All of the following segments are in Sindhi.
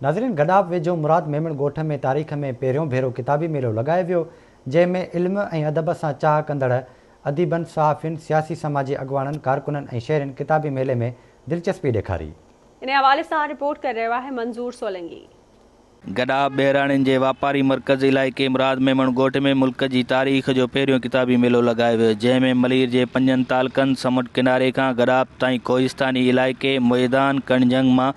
ناظرين گڏاپ ويجهو مراد ميمڻ ڳوٺ ۾ تاريخ ۾ پهريون ڀيرو ڪتابي ميلو لڳايو ويو، جنهن ۾ علم ۽ ادب سان چاهه ڪندڙ اديبن، صحافين، سياسي سماجي اڳواڻن، ڪارڪنن ۽ شهرين ڪتابي ميلي ۾ دلچسپي ڏيکاري. ان حوالي سان رپورٽ ڪري رهيو آهي منظور سولنگي. گڏاپ ٻهراڙين جي واپاري مرڪز علائقي مراد ميمڻ ڳوٺ ۾ ملڪ جي تاريخ جو پهريون ڪتابي ميلو لڳايو ويو، جنهن ۾ ملير جي پنجن تعلقن سمنڊ ڪناري کان گڏاپ تائين ڪوهستاني علائقي ميدان ڪڻجهنگ مان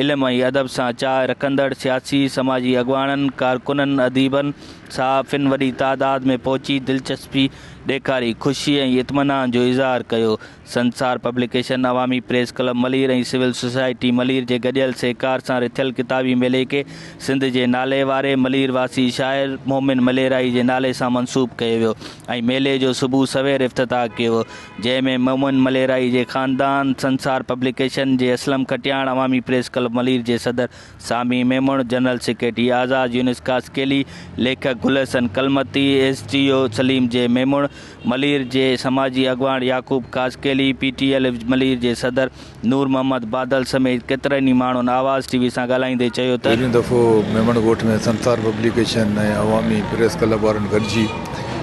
علم ۽ ادب سان چاهه رکندڙ سياسي سماجي اڳواڻن، ڪارڪنن، اديبن، صحافين وڏي تعداد ۾ پهچي دلچسپي ڏيکاري خوشي ۽ اطمينان جو اظهار ڪيو. Sansar publication, Awami press club Malir ۽ civil society Malir جي گڏيل سهڪار سان رٿيل ڪتابي ميلي کي سنڌ جي نالي واري ملير واسي شاعر مومن مليرائي جي نالي سان منسوب ڪيو ويو ۽ ميلي جو صبح سوير افتتاح ڪيو ويو جنهن ۾ مومن مليرائي جي خاندان، سنسار پبليڪيشن جي اسلم کٽياڻ، عوامي پريس ڪلب ملير جي صدر سامي ميمڻ، جنرل سيڪريٽري آزاد يونس خاصخيلي، ليکڪ Gul Hassan Kalmati, S D O Saleem G Memon, Malir جي سماجي اڳواڻ Yaqub Khaskheli, P T L Malir جي صدر نور محمد بادل سميت ڪيترن ئي ماڻهن آواز ٽي وي سان ڳالهائيندي چيو ته. پهريون دفعو ميمڻ ڳوٺ ۾ سنسار پبليڪيشن ۽ عوامي پريس ڪلب وارن گڏجي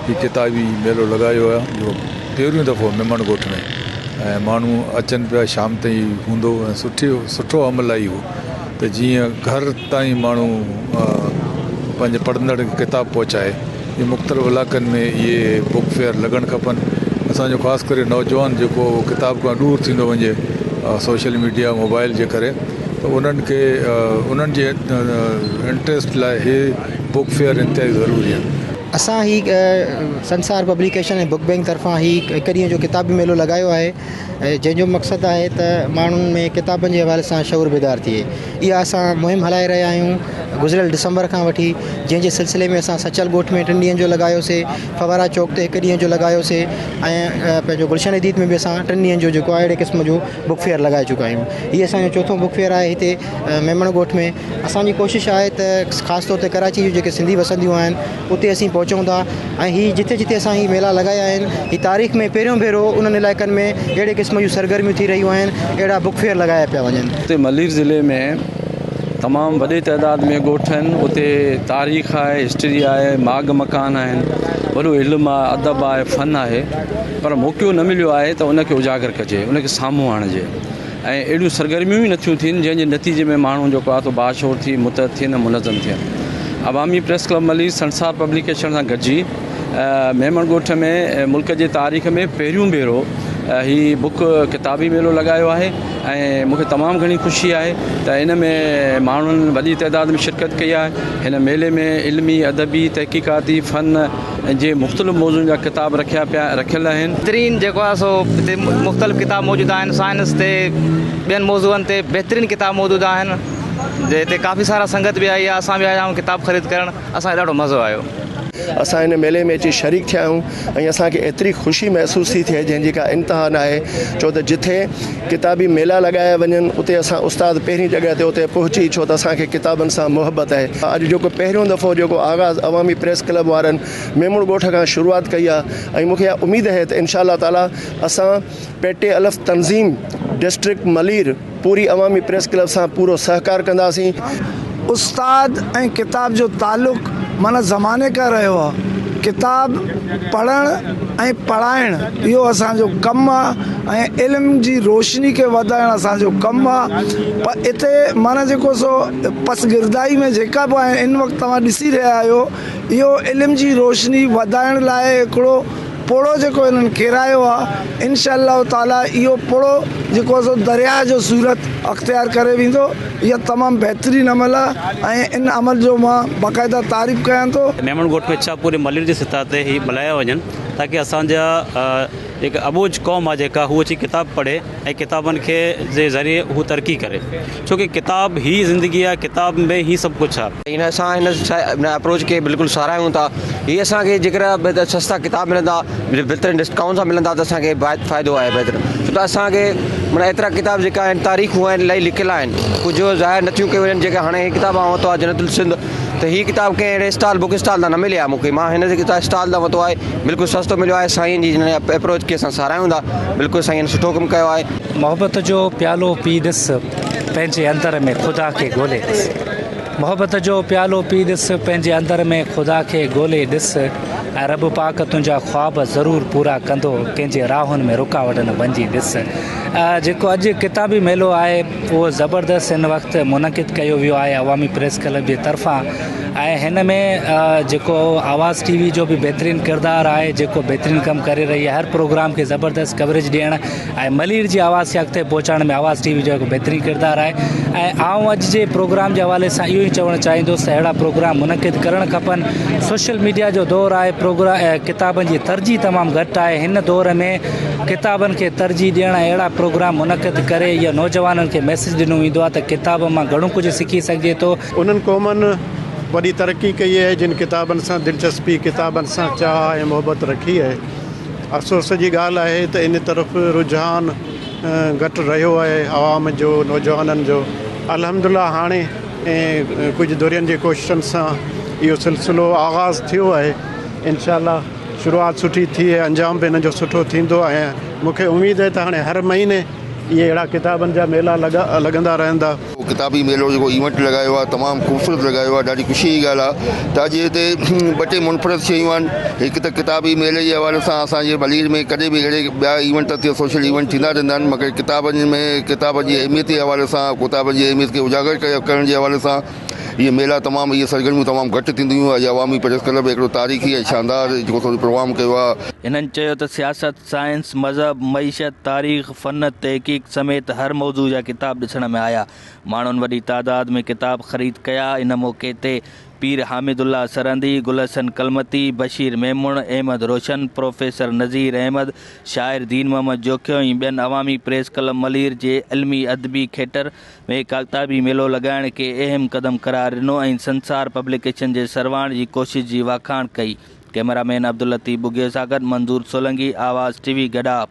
هي ڪتابي ميلو لڳايو آهي جو پهريون دفعو ميمڻ ڳوٺ ۾ ۽ ماڻهو اچن پيا شام تائين هوندو ۽ سٺي سٺو عمل آهي اهو ته جيئن گهر تائين ماڻهو پنهنجي پڙهندڙ کي ڪتاب پهچائي. اهي مختلف علائقن ۾ اهي بڪ فيئر لڳڻ کپن اسان جو خاص ڪري نوجوان جيڪو ڪتاب کان ڏور ٿيندو وڃي سوشل ميڊيا موبائل جي ڪري ته انهن کي انهن جي انٽريسٽ لاء هي بڪ فيئر انتهائي ضروري آهن. اسان هي سنسار پبليڪيشن ۽ بڪ بينڪ طرفان هي هڪ ڏينهن جو ڪتابي ميلو لڳايو آهي جنهن جو مقصد آهي ته ماڻهن ۾ ڪتابن جي حوالي سان شعور بيدار ٿئي اها اسان مهم هلائي رهيا آهيون گذريل ڊسمبر کان وٺي جنهن جي سلسلي ۾ اسان سچل ڳوٺ ۾ ٽن ڏينهن جو لڳايوسي فوارا چوڪ تي هڪ ڏينهن جو لڳايوسي ۽ پنهنجو گلشن حديد ۾ به اسان ٽن ڏينهن جو جيڪو آهي اهڙي قسم جو بڪ فيئر لڳائي چڪا آهيون هي اسانجو چوٿون بڪ فيئر آهي هتي ميمڻ ڳوٺ ۾ اسانجي ڪوشش آهي ته خاص طور تي ڪراچي جون جيڪي سنڌي وسنديون آهن اتي اسين پهچون ٿا ۽ هي جتي جتي اسان هي ميلا لڳايا آهن هي تاريخ ۾ پهريون ڀيرو انهن علائقن ۾ اهڙي قسم جون سرگرميون ٿي رهيون آهن اهڙا بڪ فيئر لڳايا پيا وڃن. اتي ملير ضلعي ۾ تمام وڏي تعداد ۾ ڳوٺ آهن اتي تاريخ آهي هسٽري آهي ماڳ مڪان آهن وڏو علم آهي ادب آهي فن آهي پر موقعو نه مليو آهي ته ان کي اجاگر ڪجي ان کي سامهون آڻجي ۽ اهڙيون سرگرميون ئي نٿيون ٿين جنهن جي نتيجي ۾ ماڻهو جيڪو آهي سو باشعور ٿي متحد ٿين ۽ منظم ٿين. عوامي press club Malir Sansar publication سان گڏجي ميمڻ ڳوٺ ۾ ملڪ جي تاريخ ۾ پهريون ڀيرو هي بڪ ڪتابي ميلو لڳايو آهي ۽ مون کي تمام گهڻي خوشي آهي ته ان ۾ ماڻهن وڏي تعداد ۾ شرڪت ڪئي آهي هن ميلي ۾ علمي ادبي تحقيقاتي فن جي مختلف موضوعن جا ڪتاب رکيا پيا رکيل آهن. بهترين جيڪو آهي سو هتي مختلف ڪتاب موجود آهن سائنس تي ٻين موضوعن تي بهترين ڪتاب موجود آهن جي هتي ڪافي سارا سنگت به آئي آهي اسان به آيا آهيون ڪتاب خريد ڪرڻ اسان کي ڏاڍو مزو آيو. اسان هن ميلي ۾ اچي شريڪ ٿيا آهيون ۽ اسان کي ايتري خوشي محسوس ٿي ٿئي جنهن جي ڪا انتها ناهي ڇو ته جٿي ڪتابي ميلا لڳايا وڃن اتي اسان استاد پهرين جڳهه تي اتي پهچي ڇو ته اسان کي ڪتابن سان محبت آهي اڄ جيڪو پهريون دفعو جيڪو آغاز عوامي پريس ڪلب وارن ميمڻ ڳوٺ کان شروعات ڪئي آهي ۽ مون کي اها اميد آهي ته انشاء الله تعالي اسان پي ٽي الف تنظيم ڊسٽرڪٽ ملير پوري عوامي پريس ڪلب سان پورو سهڪار ڪنداسين. استاد ۽ ڪتاب جو تعلق معنيٰ زماني کان رهيو آ. ڪتاب پڙهڻ ۽ پڙهائڻ اهو اسان جو ڪم آ ۽ علم جي روشني کي وڌائڻ اسان جو ڪم آ پر اتي معنيٰ جيڪو سو پسگردائي ۾ جيڪا به آهن ان وقت توهان ڏسي رهيا آهيو اهو علم جي روشني وڌائڻ لاء هڪڙو پوڙهو جيڪو هنن ڪيرايو آ انشاء الله تعالي اهو پوڙهو جيڪو آ سو درياهه جو صورت اختيار ڪري ويندو اها تمام بهترين عمل آ ۽ ان عمل جو مان باقاعده تعريف ڪيان ٿو. ميمڻ ڳوٺ ۾ ڇا پوري ملير جي سطح تي هي ملهايا وڃن تاڪه اسان جا جيڪا اٻوجهه قوم آ جيڪا هو اچي ڪتاب پڙهي ۽ ڪتابن کي جي ذريعي هو ترقي ڪري ڇو ڪي ڪتاب هي زندگي آ ڪتاب ۾ هي سڀ ڪجهه آ. ان اسان هن اپروچ کي بلڪل ساراهيون ٿا هي اسان کي جيڪر سستا ڪتاب ملندا بهترين ڊسڪائونٽ سان ملندا ته اسان کي فائدو آهي بهتر ڇو ته اسان کي معنيٰ ايترا ڪتاب جيڪا آهن تاريخون آهن الاهي لکيل آهن ڪجهه ظاهر نٿيون ڪيون وڃن جيڪا هاڻي هي ڪتاب آئون ورتو آهي جنت السنڌ ته هي ڪتاب ڪنهن اهڙي اسٽال بڪ اسٽال تان نه ملي آهي مون کي مان هن اسٽال تان ورتو آهي بلڪل سستو مليو آهي سائين جي هن اپروچ کي اسان ساراهيون ٿا بلڪل سائين سٺو ڪم ڪيو آهي. محبت جو پيالو پي ڏس، پنهنجي اندر ۾ خدا کي ڳولي ڏس. محبت جو پيالو پي ڏس، پنهنجي اندر ۾ خدا کي ڳولي ڏس ۽ رب پاڪ تنهنجا خواب ضرور پورا ڪندو، ڪنهن جي راهن ۾ رڪاوٽ نه بنجي ڏس. جيڪو اڄ ڪتابي ميلو آهي اهو زبردست هن وقت منعقد ڪيو ويو آهي عوامي پريس ڪلب جي طرفان ۽ هن ۾ جيڪو آواز ٽي وي جو به بهترين ڪردار آهي جيڪو بهترين ڪم ڪري رهي آهي هر پروگرام کي زبردست ڪوريج ڏيڻ ۽ ملير جي آواز کي اڳتي پهچائڻ ۾ آواز ٽي وي جو هڪ بهترين ڪردار آهي ۽ آئون اڄ جي پروگرام جي حوالي سان اهو ئي چوڻ چاهيندس ته اهڙا پروگرام منعقد ڪرڻ کپن سوشل ميڊيا جو دور آهي پروگرا ڪتابن جي ترجيح تمام گهٽ آهي هن دور ۾ ڪتابن کي ترجيح ڏيڻ ۽ اهڙا پروگرام منعقد ڪري اهو نوجوانن کي ميسيج ڏنو ويندو آهي ته ڪتاب مان گهڻو ڪجهه سکي سگهجي ٿو. انهن قومن وڏي ترقي ڪئي آهي جن ڪتابن سان دلچسپي، ڪتابن سان چاهه ۽ محبت رکي آهي. افسوس جي ڳالهه آهي ته ان طرف رجحان گهٽ رهيو آهي عوام جو نوجوانن جو الحمدلله هاڻي ڪجهه ڌرين جي ڪوششن سان اهو سلسلو آغاز ٿيو آهي انشاء الله شروعات سٺي ٿي انجام به ان جو سٺو ٿيندو ۽ مون کي اميد آهي ته هاڻي هر مهيني اهي اهڙا ڪتابن جا ميلا لڳندا رهندا. ڪتابي ميلو جيڪو ايونٽ لڳايو آهي تمام خوبصورت لڳايو آهي ڏاڍي خوشي جي ڳالهه آهي ته اڄ هتي ٻه ٽي منفرد شيون آهن هڪ ته ڪتابي ميلي جي حوالي سان اسان جي ملير ۾ ڪڏهن به اهڙي ٻيا ايونٽ ته سوشل ايونٽ ٿيندا رهندا آهن مگر ڪتابن ۾ ڪتاب جي اهميت جي حوالي سان ڪتابن جي اهميت کي اجاگر ڪرڻ جي حوالي سان اهي ميلا تمام اهي سرگرميون تمام گهٽ ٿينديون هيون اڄ عوامي پريس ڪلب هڪڙو تاريخي ۽ شاندار جيڪو سو پروگرام ڪيو آهي. هنن چيو ته سياست، سائنس، مذهب، معيشت، تاريخ، فن، تحقيق سميت هر موضوع جا ڪتاب ڏسڻ ۾ آيا. ماڻهن وڏي تعداد ۾ ڪتاب خريد ڪيا. ان موقعي تي پير حامد الله سرهندي، گل حسن ڪلمتي، بشير ميمڻ، احمد روشن، پروفيسر نذير احمد، شاعر دين محمد جوکيو ۽ ٻين عوامي پريس ڪلب ملير جي علمي ادبي کيٽر ۾ ڪتابي ميلو لڳائڻ کي اهم قدم قرار ڏنو ۽ سنسار پبليڪيشن جي سرواڻ جي ڪوشش جي واکاڻ ڪئي. ڪئميرا مين عبداللطيف ٻگهيو سان گڏ منظور سولنگي، آواز ٽي وي گڏاپ.